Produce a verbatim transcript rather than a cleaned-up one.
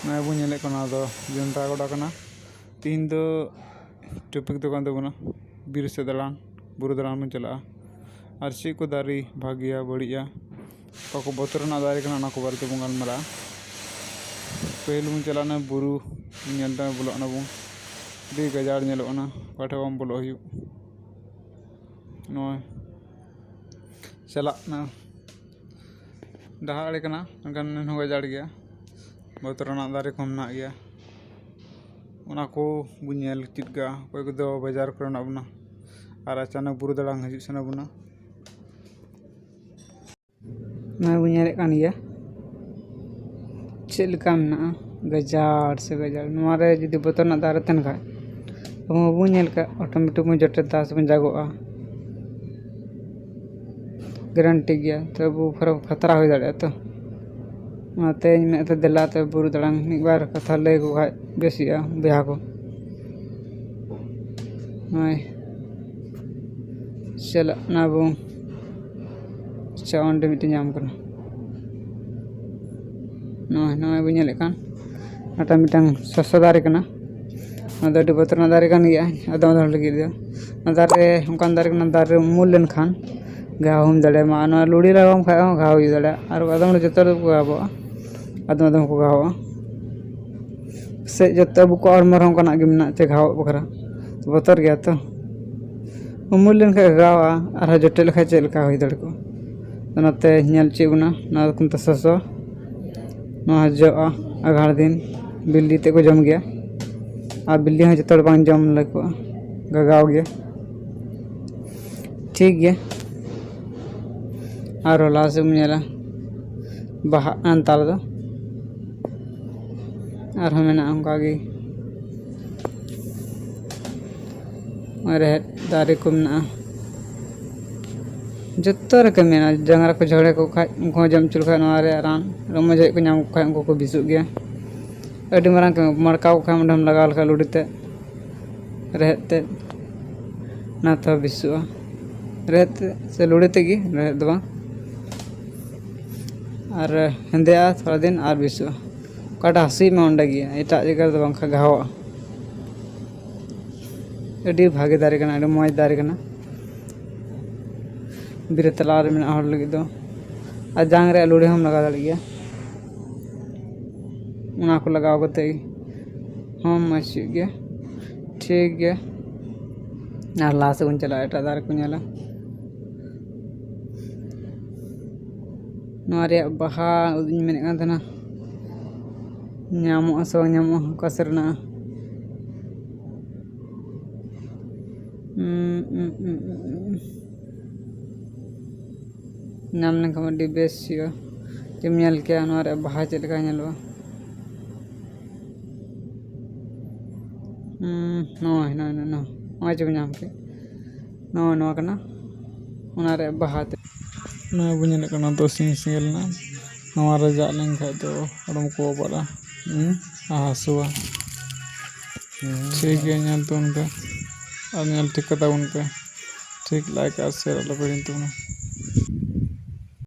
ᱱᱚᱜᱼᱚᱭ ᱵᱚᱱ ᱧᱮᱞᱮᱫ ᱠᱟᱱᱟ, ᱱᱚᱣᱟ ᱫᱚ ᱡᱚᱱᱰᱨᱟ ᱜᱚᱰᱟ ᱠᱟᱱᱟ᱾ ᱛᱤᱦᱤᱧ ᱫᱚ ᱴᱚᱯᱤᱠ ᱫᱚ ᱠᱟᱱ ᱛᱟᱵᱚᱱᱟ ᱵᱤᱨ ᱥᱮᱫ ᱫᱟᱬᱟᱱ, ᱵᱩᱨᱩ ᱫᱟᱬᱟᱱ ᱵᱚᱱ ᱪᱟᱞᱟᱜᱼᱟ᱾ ᱟᱨ ᱪᱮᱫ ᱠᱚ ᱫᱟᱨᱮ ᱵᱷᱟᱜᱮᱭᱟ, ᱵᱟᱹᱲᱤᱡᱼᱟ, ᱚᱠᱟ ᱠᱚ ᱵᱚᱛᱚᱨ ᱨᱮᱱᱟᱜ ᱫᱟᱨᱮ ᱠᱟᱱᱟ, ᱚᱱᱟ ᱠᱚ ᱵᱟᱨᱮ ᱛᱮᱵᱚᱱ ᱜᱟᱞᱢᱟᱨᱟᱜᱼᱟ᱾ ᱯᱟᱹᱦᱤᱞ ᱵᱚᱱ ᱪᱟᱞᱟᱜᱼᱟ ᱵᱩᱨᱩ ᱧᱮᱞ ᱛᱮ, ᱵᱚᱞᱚᱜ ᱠᱟᱱᱟ ᱵᱚᱱ, ᱟᱹᱰᱤ ᱜᱟᱡᱟᱲ ᱧᱮᱞᱚᱜ ᱠᱟᱱᱟ, ᱚᱠᱟ ᱴᱷᱮᱡ ᱵᱟᱝ ᱵᱚᱞᱚᱜ ᱦᱩᱭᱩᱜ᱾ ᱱᱚᱜᱼᱚᱭ ᱪᱟᱞᱟᱜ ᱠᱟᱱᱟ, ᱰᱟᱦᱟᱨ ᱟᱲᱮ ᱠᱟᱱᱟ, ᱢᱮᱱᱠᱷᱟᱱ ᱮᱱᱦᱚᱸ ᱜᱟᱡᱟᱲ ᱜᱮᱭᱟ, ᱵᱚᱛᱚᱨᱟᱱᱟᱜ ᱫᱟᱨᱮ ᱠᱚᱦᱚᱸ ᱢᱮᱱᱟᱜ ᱜᱮᱭᱟ᱾ ᱚᱱᱟ ᱠᱚ ᱵᱚᱱ ᱧᱮᱞ ᱪᱮᱫ ᱠᱟᱜᱼᱟ᱾ ᱚᱠᱚᱭ ᱠᱚᱫᱚ ᱵᱟᱡᱟᱨ ᱠᱚᱨᱮ ᱢᱮᱱᱟᱜ ᱵᱚᱱᱟ ᱟᱨ ᱟᱪᱟᱱᱚᱠ ᱵᱩᱨᱩ ᱫᱟᱬᱟᱱ ᱦᱤᱡᱩᱜ ᱥᱟᱱᱟ ᱵᱚᱱᱟ᱾ ᱱᱚᱜᱼᱚᱭ ᱵᱚᱱ ᱧᱮᱞᱮᱫ ᱠᱟᱱ ᱜᱮᱭᱟ ᱪᱮᱫ ᱞᱮᱠᱟ ᱢᱮᱱᱟᱜᱼᱟ, ᱜᱟᱡᱟᱲ ᱥᱮ ᱜᱟᱡᱟᱲ᱾ ᱱᱚᱣᱟ ᱨᱮ ᱡᱩᱫᱤ ᱵᱚᱛᱚᱨ ᱨᱮᱱᱟᱜ ᱫᱟᱨᱮ ᱛᱟᱦᱮᱱ ᱠᱷᱟᱡ, ᱟᱵᱚ ᱢᱟᱵᱚᱱ ᱧᱮᱞ ᱠᱟᱜ, ᱚᱴᱳᱢᱮᱴᱤᱠ ᱵᱚᱱ ᱡᱚᱴᱮᱫ ᱫᱟ ᱥᱮ ᱵᱚᱱ ᱡᱟᱜᱚᱜᱼᱟ, ᱜᱮᱨᱮᱱᱴᱤ ᱜᱮᱭᱟ᱾ ᱛᱚ ᱟᱵᱚ ᱠᱷᱟᱨᱟᱯ ᱠᱷᱟᱛᱨᱟ ᱦᱩᱭ ᱫᱟᱲᱮᱭᱟᱜᱼᱟ᱾ ᱛᱚ ᱚᱱᱟᱛᱮᱧ ᱢᱮᱱᱮᱫ ᱛᱟᱦᱮᱸ, ᱫᱮᱞᱟ ᱛᱚ ᱵᱩᱨᱩ ᱫᱟᱬᱟᱱ ᱢᱤᱫ ᱵᱟᱨ ᱠᱟᱛᱷᱟ ᱞᱟᱹᱭ ᱟᱠᱚ ᱠᱷᱟᱡ ᱵᱮᱥ ᱦᱩᱭᱩᱜᱼᱟ ᱵᱚᱭᱦᱟ ᱠᱚ᱾ ᱱᱚᱜᱼᱚᱭ ᱪᱟᱞᱟᱜ ᱠᱟᱱᱟ ᱵᱚᱱ᱾ ᱟᱪᱪᱷᱟ, ᱚᱸᱰᱮ ᱢᱤᱫᱴᱮᱱ ᱧᱟᱢ ᱠᱟᱱᱟ᱾ ᱱᱚᱜᱼᱚᱭ, ᱱᱚᱜᱼᱚᱭ ᱵᱚᱱ ᱧᱮᱞᱮᱫ ᱠᱟᱱ, ᱚᱱᱟᱴᱟᱜ ᱢᱤᱫᱴᱟᱝ ᱥᱚᱥᱚ ᱫᱟᱨᱮ ᱠᱟᱱᱟ᱾ ᱚᱱᱟ ᱫᱚ ᱟᱹᱰᱤ ᱵᱚᱛᱚᱨᱟᱱᱟᱜ ᱫᱟᱨᱮ ᱠᱟᱱ ᱜᱮᱭᱟ ᱟᱫᱚᱢ ᱟᱫᱚᱢ ᱞᱟᱹᱜᱤᱫ ᱫᱚ᱾ ᱚᱱᱟ ᱫᱟᱨᱮ ᱚᱱᱠᱟᱱ ᱫᱟᱨᱮ ᱠᱟᱱᱟ, ᱫᱟᱨᱮ ᱨᱮ ᱩᱢᱩᱞ ᱞᱮᱱᱠᱷᱟᱱ ᱜᱷᱟᱣ ᱦᱚᱸᱢ ᱫᱟᱲᱮᱭᱟᱜᱼᱟ᱾ ᱱᱚᱣᱟ ᱞᱩᱲᱤ ᱞᱟᱜᱟᱣᱟᱢ ᱠᱷᱟᱡ ᱦᱚᱸ ᱜᱷᱟᱣ ᱦᱩᱭ ᱫᱟᱲᱮᱭᱟᱜᱼᱟ, ᱟᱨ ᱟᱫᱚᱢ ᱦᱚᱲ ᱡᱚᱛᱚ ᱨᱮᱠᱚ ᱜᱷᱟᱣᱚᱜᱼᱟ, ᱟᱫᱚᱢ ᱟᱫᱚᱢ ᱠᱚ ᱜᱷᱟᱣᱚᱜᱼᱟ᱾ ᱥᱮ ᱡᱚᱛᱚ ᱟᱵᱚ ᱠᱚᱣᱟᱜ ᱦᱚᱲᱢᱚ ᱨᱮᱦᱚᱸ ᱚᱱᱠᱟᱱᱟᱜ ᱜᱮ ᱢᱮᱱᱟᱜᱼᱟ ᱪᱮ ᱜᱷᱟᱣᱚᱜ ᱵᱟᱠᱷᱨᱟ? ᱵᱚᱛᱚᱨ ᱜᱮᱭᱟ ᱛᱚ᱾ ᱩᱢᱩᱞ ᱞᱮᱱᱠᱷᱟᱡ ᱜᱷᱟᱣᱟ, ᱟᱨᱦᱚᱸ ᱡᱚᱴᱮᱫ ᱞᱮᱠᱷᱟᱡ ᱪᱮᱫ ᱞᱮᱠᱟ ᱦᱩᱭ ᱫᱟᱲᱮ ᱠᱚᱜᱼᱟ? ᱚᱱᱟᱛᱮ ᱧᱮᱞ ᱦᱚᱪᱚᱭᱮᱫ ᱵᱚᱱᱟ, ᱱᱚᱣᱟ ᱫᱚᱠᱚ ᱢᱮᱛᱟᱜᱼᱟ ᱥᱚᱥᱚ᱾ ᱱᱚᱣᱟ ᱡᱚᱜᱼᱟ ᱟᱜᱷᱟᱲ ᱫᱤᱱ, ᱵᱤᱞᱤ ᱛᱮᱫ ᱠᱚ ᱡᱚᱢ ᱜᱮᱭᱟ᱾ ᱟᱨ ᱵᱤᱞᱤ ᱦᱚᱸ ᱡᱚᱛᱚ ᱦᱚᱲ ᱵᱟᱝ ᱡᱚᱢ ᱞᱟᱹᱠᱚᱜᱼᱟ, ᱜᱷᱟᱜᱷᱟᱣ ᱜᱮᱭᱟ᱾ ᱴᱷᱤᱠ ᱜᱮᱭᱟ, ᱟᱨᱦᱚᱸ ᱞᱟᱦᱟ ᱥᱮᱫ ᱵᱚᱱ ᱧᱮᱞᱟ, ᱵᱟᱦᱟᱜ ᱠᱟᱱ ᱛᱟᱞᱮ ᱫᱚ᱾ ᱟᱨᱦᱚᱸ ᱢᱮᱱᱟᱜᱼᱟ ᱚᱱᱠᱟ ᱜᱮ, ᱨᱮᱦᱮᱫ ᱫᱟᱨᱮ ᱠᱚ ᱢᱮᱱᱟᱜᱼᱟ᱾ ᱡᱚᱛᱚ ᱨᱮ ᱠᱟᱹᱢᱤ ᱢᱮᱱᱟᱜᱼᱟ᱾ ᱡᱟᱝ ᱨᱮᱠᱚ ᱡᱷᱚᱲᱮ ᱠᱚ ᱠᱷᱟᱡ, ᱩᱱᱠᱩ ᱦᱚᱸ ᱡᱚᱢ ᱦᱚᱪᱚ ᱞᱮᱠᱷᱟᱡ, ᱱᱚᱣᱟ ᱨᱮ ᱨᱟᱱ, ᱨᱚᱢᱚᱡᱽ ᱦᱮᱡ ᱠᱚ ᱧᱟᱢ ᱠᱚ ᱠᱷᱟᱡ, ᱩᱱᱠᱩ ᱠᱚ ᱵᱮᱥᱚᱜ ᱜᱮᱭᱟ᱾ ᱟᱹᱰᱤ ᱢᱟᱨᱟᱝ ᱠᱟᱹᱢᱤ, ᱢᱟᱲᱠᱟᱣ ᱠᱚ ᱠᱷᱟᱡ ᱚᱸᱰᱮᱢ ᱞᱟᱜᱟᱣ ᱞᱮᱠᱷᱟᱡ ᱞᱩᱲᱤ ᱛᱮ, ᱨᱮᱦᱮᱫ ᱛᱮ, ᱚᱱᱟ ᱛᱮᱦᱚᱸ ᱵᱮᱥᱚᱜᱼᱟ᱾ ᱨᱮᱦᱮᱫ ᱛᱮ ᱥᱮ ᱞᱩᱲᱤ ᱛᱮᱜᱮ, ᱨᱮᱦᱮᱫ ᱫᱚ ᱵᱟᱝ᱾ ᱟᱨ ᱦᱮᱸᱫᱮᱜᱼᱟ ᱛᱷᱚᱲᱟ ᱫᱤᱱ ᱟᱨ ᱵᱮᱥᱚᱜᱼᱟ᱾ ᱚᱠᱟᱴᱟᱜ ᱦᱟᱹᱥᱩᱭᱮᱫ ᱢᱮ ᱚᱸᱰᱮ ᱜᱮ, ᱮᱴᱟᱜ ᱡᱟᱭᱜᱟ ᱨᱮᱫᱚ ᱵᱟᱝ ᱠᱷᱟᱱ ᱜᱷᱟᱣᱚᱜᱼᱟ᱾ ᱟᱹᱰᱤ ᱵᱷᱟᱜᱮ ᱫᱟᱨᱮ ᱠᱟᱱᱟ, ᱟᱹᱰᱤ ᱢᱚᱡᱽ ᱫᱟᱨᱮ ᱠᱟᱱᱟ᱾ ᱵᱤᱨ ᱛᱟᱞᱟ ᱨᱮ ᱢᱮᱱᱟᱜ ᱦᱚᱲ ᱞᱟᱹᱜᱤᱫ ᱫᱚ᱾ ᱟᱨ ᱡᱟᱝ ᱨᱮᱭᱟᱜ ᱞᱩᱲᱤ ᱦᱚᱸᱢ ᱞᱟᱜᱟᱣ ᱫᱟᱲᱮᱜ ᱜᱮᱭᱟ᱾ ᱚᱱᱟ ᱠᱚ ᱞᱟᱜᱟᱣ ᱠᱟᱛᱮ ᱦᱚᱸ ᱢᱚᱡᱽ ᱦᱩᱭᱩᱜ ᱜᱮᱭᱟ, ᱴᱷᱤᱠ ᱜᱮᱭᱟ᱾ ᱟᱨ ᱞᱟᱦᱟ ᱥᱮᱫ ᱵᱚᱱ ᱪᱟᱞᱟᱜᱼᱟ, ᱮᱴᱟᱜ ᱫᱟᱨᱮ ᱠᱚ ᱧᱮᱞᱟ᱾ ᱱᱚᱣᱟ ᱨᱮᱭᱟᱜ ᱵᱟᱦᱟ ᱤᱧ ᱢᱮᱱᱮᱫ ᱠᱟᱱ ᱛᱟᱦᱮᱱᱟ, ᱧᱟᱢᱚᱜᱼᱟ ᱥᱮ ᱵᱟᱝ ᱧᱟᱢᱚᱜᱼᱟ, ᱚᱠᱟ ᱥᱮᱫ ᱨᱮ ᱢᱮᱱᱟᱜᱼᱟ? ᱩᱸ, ᱩᱸ, ᱩᱸ, ᱩᱸ, ᱩᱸ᱾ ᱧᱟᱢ ᱞᱮᱱᱠᱷᱟᱱ ᱟᱹᱰᱤ ᱵᱮᱥ ᱦᱩᱭᱩᱜᱼᱟ᱾ ᱪᱮᱫ ᱮᱢ ᱧᱮᱞ ᱠᱮᱭᱟ ᱱᱚᱣᱟ ᱨᱮᱭᱟᱜ ᱵᱟᱦᱟ ᱪᱮᱫ ᱞᱮᱠᱟ ᱧᱮᱞᱚᱜᱼᱟ? ᱦᱩᱸ, ᱱᱚᱜᱼᱚᱭ, ᱱᱚᱜᱼᱚᱭ, ᱱᱚᱜᱼᱚᱭ, ᱱᱚᱜᱼᱚᱭ ᱡᱮ ᱵᱚᱱ ᱧᱟᱢ ᱠᱮᱫ, ᱱᱚᱜᱼᱚᱭ ᱱᱚᱣᱟ ᱠᱟᱱᱟ, ᱚᱱᱟ ᱨᱮᱭᱟᱜ ᱵᱟᱦᱟ ᱛᱮ᱾ ᱱᱚᱜᱼᱚᱭ ᱵᱚᱱ ᱧᱮᱞᱮᱫ ᱠᱟᱱᱟ ᱫᱚ ᱥᱤᱧ ᱥᱮᱸᱜᱮᱞ ᱨᱮᱱᱟᱜ, ᱱᱚᱣᱟ ᱨᱮ ᱡᱟᱜ ᱞᱮᱱᱠᱷᱟᱡ ᱫᱚ ᱦᱚᱲᱢᱚ ᱠᱚ ᱚᱵᱟᱜᱼᱟ, ᱦᱩᱸ, ᱟᱨ ᱦᱟᱹᱥᱩᱣᱟ᱾ ᱦᱩᱸ᱾ ᱴᱷᱤᱠ ᱜᱮᱭᱟ, ᱧᱮᱞ ᱛᱟᱵᱚᱱ ᱯᱮ ᱟᱨ ᱧᱮᱞ ᱴᱷᱤᱠ ᱠᱟᱛᱟ ᱵᱚᱱ ᱯᱮ᱾ ᱴᱷᱤᱠ, like ᱟᱨ share ᱟᱞᱚ ᱯᱮ ᱦᱤᱲᱤᱧ ᱛᱟᱵᱚᱱᱟ᱾